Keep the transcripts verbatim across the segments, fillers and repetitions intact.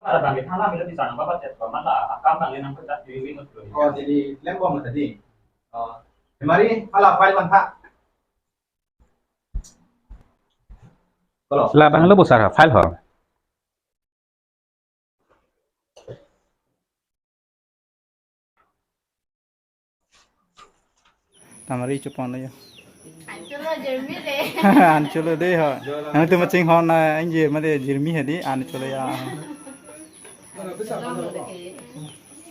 Ada bang, kita nang bilang di sana, Bapak chat, Bapak lah, akam bang, yang kita pilih itu. Oh, jadi lembong tadi. Oh, kemari, hala file bang, ha? Kalau labang lo besar, file ho. Tamari chupon lo ya. Ancholo jirmi de. Ancholo de ho. Nangtum machinghon na ingjir mate jirmi hedi ancholo ya.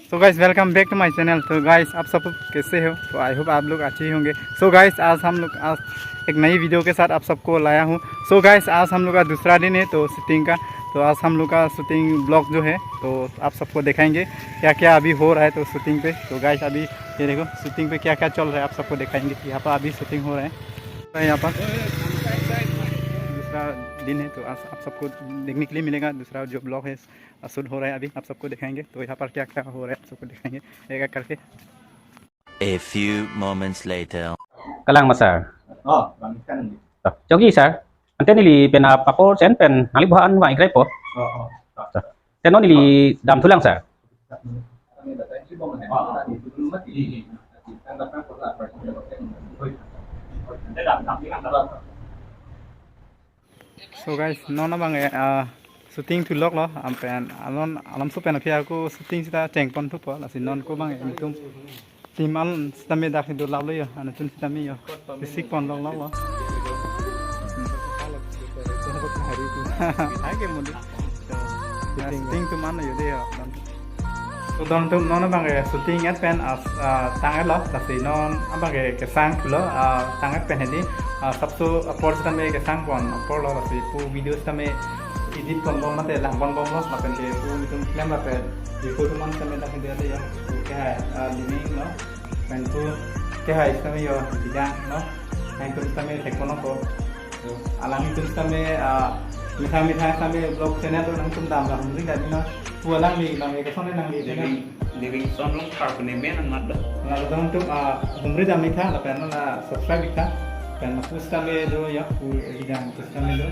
So guys, welcome back to my channel. तो गाइस, आप सब कैसे हो? तो I hope आप लोग अच्छे ही होंगे। सो गाइस, आज हम लोग आज एक नई वीडियो के साथ आप सबको लाया हूँ। सो गाइस, आज हम लोग का दूसरा दिन है तो शूटिंग का। तो आज हम लोग का शूटिंग ब्लॉग जो है तो आप सबको दिखाएंगे क्या क्या अभी हो रहा है तो शूटिंग पे। तो गाइस, अभी ये देखो शूटिंग पे क्या क्या चल रहा है, आप सबको दिखाएंगे। यहाँ पर अभी शूटिंग हो रहा है, तो यहाँ पर दूसरा दिन है तो आज आप सबको देखने के लिए मिलेगा दूसरा जो ब्लॉग है, शूट हो रहा है, अभी आप सबको दिखाएंगे। तो यहाँ पर क्या क्या हो रहा है आप सबको दिखाएंगे एक एक करके। A few moments later. Kalang ma sir. Oh, bang kan. Chogi sir. Ante neli pen apapor sen pen nangli buhan vang ikrai po. Oh, oh. Sir. Te non neli dam thulang sir. So guys, non abang eh, ah, shooting thulok lo, am pen alon alam so pen aphi ako shooting sita chengpon thupo, lasi non ko bang eh, itum team alon sitame dak do lap lo yo, anutun sitame yo. Sik pon lok lok lo. Hai ke mundi. Shooting tu mana yo de yo. So don tum non abang eh shooting at pen as, ah, tang et lo, lasi non abang eh kesang lo, ah, tang et pen hedi, ah, sabso apor sitame kesang pon apor lo, lasi pu video sitame edit pon bom mate lang pon bom lo, lapen ke pu itum film lapen di pu tuman sitame dak hedi ade ya. Pu ke hai, ah, liming lo. Pen pu ke hai sitame yo bidang lo. Nangtum sitame thek pon ko. Alanglitum sitame, ah, methang methang sitame vlog channel lo, nangtum dam dam ring dam no. Pu alangli, alangli ke song alangli channel. Living, Livingstone Rongphar pu ne men amat do. Lalu dong tum, ah, humri dam ik tha, lapen la subscribe ik tha. Pen pu sitame do ya, pu bidang pu sitame do.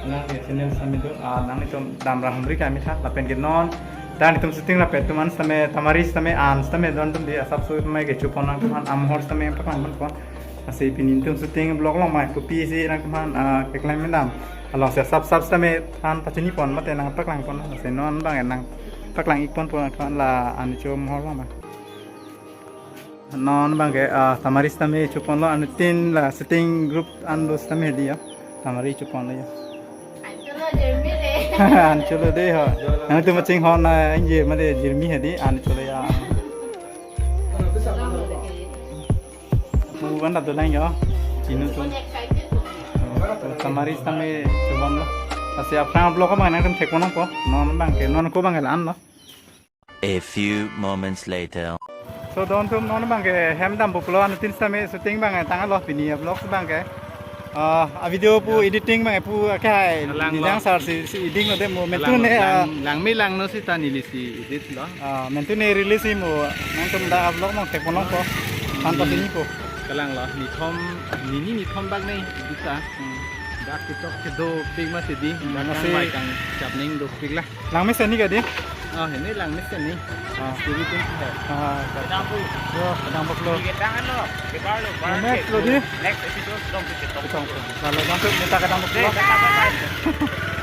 Alangli channel sitame do, ah, nanglitum dam ra humri dam ik tha, lapen ke non. Nangtum shooting lapen tuman sitame tamari sitame an sitame don tum di asap so sitame kecho pon nangtum an amhor sitame paklang pon pon. Lasi pini itum shooting vlog long mai kopi si nangtum an, ah, keklem dam. Along si asap sap sitame than pachini pon mate nangpaklang pon. Lasi non bang nangpaklang ik pon pon nangtum an la an cho mohor long mai. Non bang ke, ah, tamari sitame cho pon lo, anuttin la shooting group an lo sitame di ya. Tamari cho pon lo ya. Ancholo jirmi de. Ancholo de ho. Nangtum machinghon na ingjir mate jirmi hedi ancholo ya. Pu van dap dolang yo. Inu tum. Tamari sitame chobom lo. Lasi aphrang vlog ko bang nangtum thek pon nangpo. Non bang ke, non ko bang ke la-an lo. A few moments later. So don tum non bang ke hem dam pulo, anuttin sitame shooting bang ke tang lo, pini vlog bang ke. Ah, a video pu editing bang ke pu ke hai. Lang lo. Nijang sar si, si editing lo de mo. Mentune, lang, ah, lang, lang me lang no sita neli si edit lo. Ah, mentune release si mo. Nangtum dak vlog mang thek pon longpo. Than pachini po. Kalang lo, nithom, nini nithom bak nei edit ta. Hmm. Dak TikTok kedo pik mati di. Hmm, dak nasi kang mai kang chap ning dopik la. Lang mesen ni ka di? Oh, ini lang mesen ni. Ah. Siri pun sudah. Ah, kadang pu. Yo, kadang pu lo. Di kita kan lo, di bar lo, bar. Next lo di. Next episode dong kita. Kita. Lalu dong tu minta kadang pu lo. Bye bye.